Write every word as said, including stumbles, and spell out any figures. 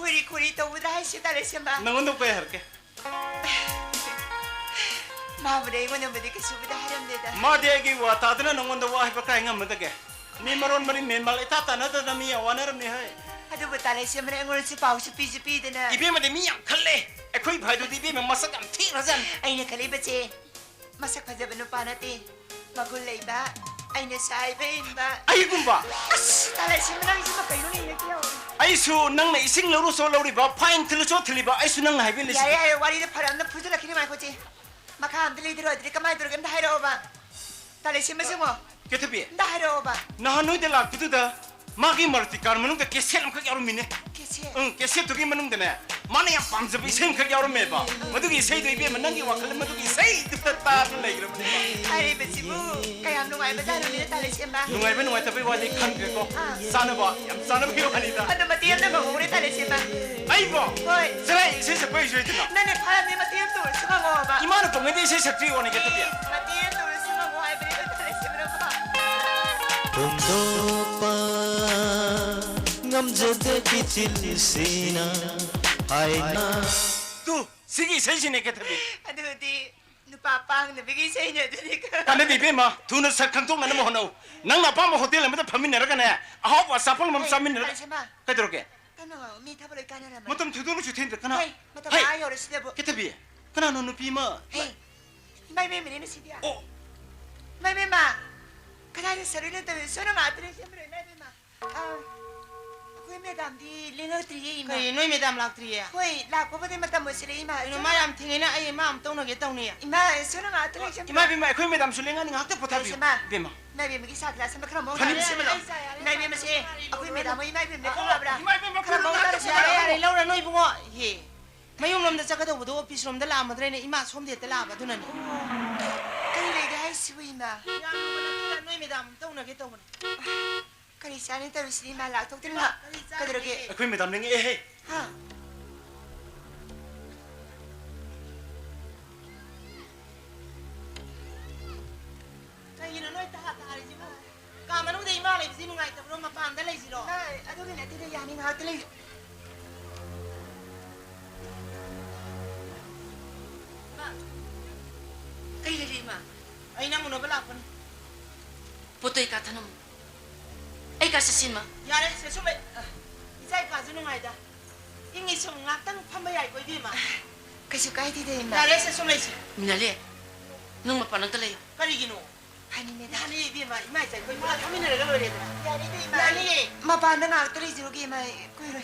ꯈꯨꯔꯤ ꯈꯨꯔꯤ ꯇꯧꯕꯗ ꯍꯥꯏꯁꯤ ꯇꯥꯔꯦ ꯁꯦꯝꯕ꯫ ꯅꯪꯉꯣꯟꯗ ꯀꯩ ꯍꯥꯏꯔꯛꯀꯦ? ꯃꯥꯕꯨꯗꯤ ꯑꯩꯉꯣꯟꯗꯕꯨꯗꯤ ꯀꯩꯁꯨꯕꯨꯗꯤ ꯍꯥꯏꯔꯝꯗꯦꯗ꯫ ꯃꯥꯗꯤ ꯑꯩꯒꯤ ꯋꯥ ꯇꯥꯗꯅ ꯅꯪꯉꯣꯟꯗ ꯋꯥ ꯍꯥꯏꯕ ꯀꯥꯏ ꯉꯝꯃꯗꯒꯦ? ꯃꯤ ꯃꯔꯣꯟ ꯃꯔꯤ ꯃꯦꯟ ꯃꯥꯜ ꯏꯇꯥ ꯇꯥꯅꯗꯅ ꯃꯤ ꯌꯥꯝ ꯋꯥꯅꯔꯝꯅꯤ ꯍꯥꯏ꯫ ꯑꯗꯨꯕꯨ ꯇꯥꯂꯩ ꯁꯦꯝꯕꯅ ꯑꯩꯉꯣꯟꯗꯁꯨ ꯄꯥꯎꯁꯨ ꯄꯤꯁꯨ ꯄꯤꯗꯅ꯫ ꯏꯕꯦꯝꯃꯗꯤ ꯃꯤ ꯌꯥꯝ ꯈꯜꯂꯦ꯫ ꯑꯩꯈꯣꯏ ꯚꯥꯏꯗꯨꯗꯤ ꯏꯕꯦꯝꯃ ꯃꯁꯛ ꯌꯥꯝ ꯊꯤꯈ꯭ꯔꯖꯥꯠꯅꯤ꯫ ꯑꯩꯅ ꯈꯜꯂꯤꯕꯁꯦ ꯃꯁꯛ ꯐꯖꯕ ꯅꯨꯄꯥ ꯅꯠꯇꯦ, ꯃꯒꯨꯟ ꯂꯩꯕ, ꯑꯩꯅ ꯁꯥꯏꯕ ꯏꯟꯕ꯫ ꯑꯩꯒꯨꯝꯕ? ꯑꯁ, ꯇꯥꯂꯩ ꯁꯦꯝꯕ ꯅꯪꯁꯤꯃ ꯀꯩꯅꯣꯅꯦ ꯍꯦꯛꯇ ꯌꯥꯎꯔꯦ꯫ ꯑꯩꯁꯨ ꯅꯪꯅ ꯏꯁꯤꯡ ꯂꯧꯔꯨ ꯆꯣ ꯂꯧꯔꯤꯕ, ꯐꯥꯏꯟ ꯊꯤꯜꯂꯨ ꯆꯣ ꯊꯤꯜꯂꯤꯕ, ꯑꯩꯁꯨ ꯅꯪꯅ ꯍꯥꯏꯕ ꯏꯜꯂꯤꯁꯤꯗꯤ꯫ ꯌꯥꯔꯦ, ꯌꯥꯔꯦ, ꯋꯥꯔꯤꯗꯣ ꯐꯔꯦ, ꯑꯝꯇ ꯐꯨꯖꯜꯂꯛꯈꯤꯅꯤ, ꯉꯥꯏꯈꯣ ꯆꯦ꯫ ꯃꯈꯥ ꯑꯝꯇ ꯂꯩꯗꯔꯣꯏꯗ꯭ꯔꯤ, ꯀꯃꯥꯏꯅ ꯇꯧꯔꯒꯦ ꯑꯝꯇ ꯍꯥꯏꯔꯛꯑꯣꯕ꯫ ꯇꯥꯂꯩ ꯁꯦꯝꯕ ꯁꯤꯡꯉꯣ꯫ ꯀꯦꯊꯕꯤ꯫ ꯑꯝꯇ ꯍꯥꯏꯔꯛꯑꯣꯕ꯫ ꯅꯍꯥꯟ ꯅꯣꯏꯗ ꯂꯥꯛꯄꯗꯨꯗ ꯃꯥꯒꯤ ꯃꯜꯇꯤ ꯀꯥꯔ ꯃꯅꯨꯡꯗ ꯀꯦꯁꯦꯠ ꯑꯃꯈꯛ ꯌꯥꯎꯔꯝꯃꯤꯅꯦ꯫ ꯀꯦꯁꯦꯠ? ꯎꯝ, ꯀꯦꯁꯦꯠꯇꯨꯒꯤ ꯃꯅꯨꯡꯗꯅꯦ, ꯃꯥꯅ ꯌꯥꯝ ꯄꯥꯝꯖꯕ ꯏꯁꯩ ꯑꯃꯈꯛ ꯌꯥꯎꯔꯝꯃꯦꯕ꯫ ꯃꯗꯨꯒꯤ ꯏꯁꯩꯗꯣ ꯏꯕꯦꯝꯃ ꯅꯪꯒꯤ ꯋꯥꯈꯜꯗ ꯃꯗꯨꯒꯤ ꯏꯁꯩꯗꯨꯗ ꯇꯥꯗꯨꯅ ꯂꯩꯈ꯭ꯔꯕꯅꯦꯕ꯫ ꯍꯥꯏꯔꯤꯕꯁꯤꯕꯨ ꯀꯌꯥꯝ ꯅꯨꯡꯉꯥꯏꯕ ꯖꯥꯠꯅꯣꯅꯦ ꯇꯥꯂꯩ ꯁꯦꯝꯕ꯫ ꯅꯨꯡꯉꯥꯏꯕ ꯅꯨꯡꯉꯥꯏꯇꯕꯩ ꯋꯥꯗꯤ ꯈꯟꯗ꯭ꯔꯦꯀꯣ꯫ ꯑꯥ꯫ ꯆꯥꯅꯕ ꯌꯥꯝ ꯆꯥꯅꯕꯒꯤ ꯋꯥꯅꯤꯗ꯫ ꯑꯗꯣ ꯃꯇꯦꯛ ꯑꯃꯇ ꯉꯪꯍꯧꯔꯦ ꯇꯥꯂꯩ ꯁꯦꯝꯕ꯫ ꯑꯩꯕꯣ? ꯍꯣꯏ꯫ ꯆꯦꯔꯥꯏ ꯏꯁꯩ ꯁꯛꯄ ꯍꯩꯁꯨ ꯍꯩꯇꯅ꯫ ꯅꯪꯅ ꯐꯥꯔꯝꯅꯤ ꯃꯇꯦꯛ ꯑꯃꯇ ꯑꯣꯏꯔꯁꯨ ꯉꯪꯉꯛꯑꯣꯕ꯫ ꯏꯃꯥꯅ ꯀꯧꯉꯩꯗ ꯏꯁꯩ ꯁꯛꯇ꯭ꯔꯤ ꯋꯥꯅꯤ ꯀꯦꯊꯕꯤ꯫ ꯃꯇꯦꯛ ꯑꯃꯇ ꯑꯣꯏꯔꯁꯨ ꯉꯪꯉꯛꯑꯣ ꯍꯥꯏꯕꯅꯤ ꯇꯥꯂꯩ ꯁꯦꯝꯕ꯫ ꯐꯣꯡꯗꯣꯛꯄ ꯉꯝꯖꯗꯕꯤ ꯆꯤꯜꯁꯤꯅ ꯍꯥꯏꯅ꯫ ꯇꯨ, ꯁꯤꯒꯤ ꯏꯁꯩꯁꯤꯅꯦ ꯀꯦꯊꯕꯤ꯫ ꯑꯗꯨꯗꯤ ꯅꯨꯄꯥ ꯄꯥꯡꯅꯕꯒꯤ ꯏꯁꯩꯅꯦ ꯑꯗꯨꯗꯤ꯫ ꯀꯥꯟꯅꯗꯦ ꯏꯕꯦꯝꯃ, ꯊꯨꯅ ꯁꯛ ꯈꯪꯗꯣꯛꯅꯅꯕ ꯍꯣꯠꯅꯧ꯫ ꯅꯪꯅ ꯑꯄꯥꯝꯕ ꯍꯣꯇꯦꯜ ꯑꯃꯗ ꯐꯝꯃꯤꯟꯅꯔꯒꯅꯦ, ꯑꯍꯥꯎꯕ ꯑꯆꯥꯄꯣꯠ ꯑꯃ ꯍꯩ, ꯆꯥꯃꯤꯟꯅꯔꯒ꯫ ꯇꯥꯂꯩ ꯁꯦꯝꯕ꯫ ꯀꯩꯗꯧꯔꯒꯦ? ꯀꯩꯅꯣ, ꯃꯤ ꯊꯕꯛ ꯂꯣꯏ ꯀꯥꯟꯅꯔꯝꯃꯅꯤ꯫ ꯃꯇꯝ ꯊꯦꯡꯗꯣꯛꯂꯁꯨ ꯊꯦꯡꯗ꯭ꯔꯦ, ꯀꯅꯥ? ꯍꯩ, ꯃꯇꯝ ꯍꯩ! ꯑꯥ ꯌꯧꯔꯁꯤꯗꯕꯨ꯫ ꯀꯦꯊꯕꯤ, ꯀꯅꯥꯅꯣ ꯅꯨꯄꯤ ꯑꯃ? ꯍꯩ, ꯏꯃꯥ ꯏꯕꯦꯝꯃꯅꯦ ꯁꯤꯗꯤ꯫ ꯑꯣ꯫ ꯏꯃꯥ ꯏꯕꯦꯝꯃ, ꯀꯗꯥꯏꯗ ꯁꯔꯨꯏꯅ ꯇꯧꯔꯤ? ꯁꯣꯝꯗ ꯉꯥꯛꯇꯅꯦ ꯁꯦꯝꯕꯤꯔꯣ, ꯏꯃꯥ ꯏꯕꯦꯝꯃ꯫ ꯑꯥ, ꯑꯩꯈꯣꯏ ꯃꯦꯗꯥꯝꯗꯤ ꯂꯦꯡꯉꯛꯇ꯭ꯔꯤꯌꯦ, ꯏꯃꯥ꯫ ꯀꯔꯤ, ꯅꯣꯏ ꯃꯦꯗꯥꯝ ꯂꯥꯛꯇ꯭ꯔꯤꯌꯦ? ꯍꯣꯏ, ꯂꯥꯛꯄꯕꯨꯗꯤ ꯃꯇꯝ ꯑꯣꯏꯁꯤꯜꯂꯛꯑꯦ, ꯏꯃꯥ꯫ ꯀꯩꯅꯣ, ꯃꯥ ꯌꯥꯝ ꯊꯦꯡꯉꯦꯅ, ꯑꯩ ꯃꯥ ꯑꯃꯨꯛ ꯇꯧꯅꯒꯦ ꯇꯧꯅꯤ꯫ ꯏꯃꯥ, ꯁꯣꯝꯗ ꯉꯥꯛꯇ ꯂꯩ, ꯏꯃꯥ ꯏꯕꯦꯝꯃ, ꯑꯩꯈꯣꯏ ꯃꯦꯗꯥꯝꯁꯨ ꯂꯦꯡꯉꯛꯑꯅꯤ, ꯉꯥꯏꯍꯥꯛꯇ ꯄꯣꯊꯥꯕꯤꯌꯨ꯫ ꯏꯃꯥ, ꯏꯕꯦꯝꯃ꯫ ꯏꯃꯥ ꯏꯕꯦꯝꯃꯒꯤ ꯆꯥ ꯒꯤꯂꯥꯁ ꯑꯃ ꯈꯔ ꯃꯑꯣꯡ ꯐꯅꯤ, ꯇꯥꯅ ꯁꯦꯝꯃꯨ ꯂꯥꯎ꯫ ꯏꯃꯥ ꯏꯕꯦꯝꯃꯁꯦ, ꯑꯩꯈꯣꯏ ꯃꯦꯗꯥꯝ ꯍꯣꯏ ꯏꯃꯥ ꯏꯕꯦꯝꯅꯦ, ꯈꯪꯉꯕ꯭ꯔꯥ? ꯏꯃꯥ ꯏꯕꯦꯝꯃ, ꯈꯔ ꯃꯑꯣꯡ ꯇꯥꯅ ꯌꯥꯔꯦ, ꯌꯥꯔꯦ, ꯂꯧꯔꯅꯨ ꯏꯕꯨꯡꯉꯣ꯫ ꯍꯦ, ꯃꯌꯨꯝ ꯂꯣꯝꯗ ꯆꯠꯀꯗꯧꯕꯗꯣ ꯑꯣꯐꯤꯁ ꯂꯣꯝꯗ ꯂꯥꯛꯑꯝꯃꯗ꯭ꯔꯅꯦ, ꯏꯃꯥ ꯁꯣꯝꯗ ꯍꯦꯛꯇ ꯂꯥꯛꯑꯕ ꯑꯗꯨꯅꯅꯦ꯫ ꯀꯔꯤ ꯂꯩꯒꯦ ꯍꯥꯏꯁꯤꯕꯨ, ꯏꯃꯥ? ꯌꯥꯝ ꯂꯨꯕ ꯅꯠꯇꯦꯗ, ꯅꯣꯏ ꯃꯦꯗꯥꯝ ꯑꯝꯇ ꯎꯅꯒꯦ ꯇꯧꯕꯅꯦ꯫ ꯀꯔꯤ ꯆꯥꯅꯤ ꯇꯧꯔꯤꯁꯤꯗꯤ, ꯏꯃꯥ ꯂꯥꯛꯊꯣꯛꯇꯅ ꯂꯥꯛ-, ꯀꯔꯤ ꯆꯥꯅꯤ? ꯀꯩꯗꯧꯔꯒꯦ? ꯑꯩꯈꯣꯏ ꯃꯦꯗꯥꯝ ꯂꯦꯡꯉꯛꯑꯦꯍꯦ꯫ ꯍꯥ? ꯀꯩꯒꯤꯅꯣ ꯅꯣꯏ ꯇꯍꯥ ꯇꯥꯔꯤꯁꯤꯕꯨ? ꯀꯥ ꯃꯅꯨꯡꯗ ꯏꯃꯥ ꯂꯩꯕꯁꯤ ꯅꯨꯡꯉꯥꯏꯇꯕ꯭ꯔꯣ? ꯃꯄꯥꯟꯗ ꯂꯩꯁꯤꯔꯣ? ꯏꯃꯥ, ꯑꯗꯨꯒꯤ ꯅꯠꯇꯦꯗ, ꯌꯥꯅꯤ ꯉꯥꯏꯍꯥꯛꯇ ꯂꯩ-, ꯑꯩ ꯅꯪ ꯎꯅꯕ ꯂꯥꯛꯄꯅꯤ꯫ ꯄꯣꯠꯇꯣ ꯑꯩ ꯀꯥ ꯊꯅꯝꯃꯨ꯫ ꯑꯩ ꯀꯥ ꯆꯠꯁꯤꯟꯃ꯫ ꯌꯥꯔꯦ, ꯁꯦ ꯁꯨꯝ ꯂꯩ꯫ ꯑ, ꯏꯆꯥ ꯏꯀꯥꯁꯨ ꯅꯨꯡꯉꯥꯏꯗ꯫ ꯏꯪꯉꯤ ꯁꯨꯝ ꯉꯥꯛꯇꯪ ꯐꯝꯕ ꯌꯥꯏꯀꯣ, ꯏꯕꯦꯝꯃ? ꯀꯩꯁꯨ ꯀꯥꯏꯗꯦꯗ, ꯏꯃꯥ꯫ ꯌꯥꯔꯦ, ꯁꯦ ꯁꯨꯝ ꯂꯩꯁꯤ꯫ ꯃꯤꯅꯥꯂꯤ, ꯅꯪ ꯃꯄꯥꯟ ꯑꯝꯇ ꯂꯩꯌꯨ꯫ ꯀꯔꯤꯒꯤꯅꯣ? ꯍꯥꯏꯅꯤꯡꯉꯦꯗ꯫ ꯌꯥꯅꯤ, ꯏꯕꯦꯝꯃ, ꯏꯃꯥ ꯏꯆꯥ ꯑꯩꯈꯣꯏ ꯄꯨꯂꯞ ꯐꯝꯃꯤꯟꯅꯔꯒ ꯂꯣꯏꯔꯦꯗꯅ꯫ ꯌꯥꯅꯤꯗ, ꯏꯃꯥ꯫ ꯌꯥꯅꯤꯌꯦ꯫ ꯃꯄꯥꯟꯗ ꯉꯥꯛꯇ ꯂꯩꯖꯔꯨꯒꯦ, ꯏꯃꯥ, ꯀꯨꯏꯔꯣꯏ꯫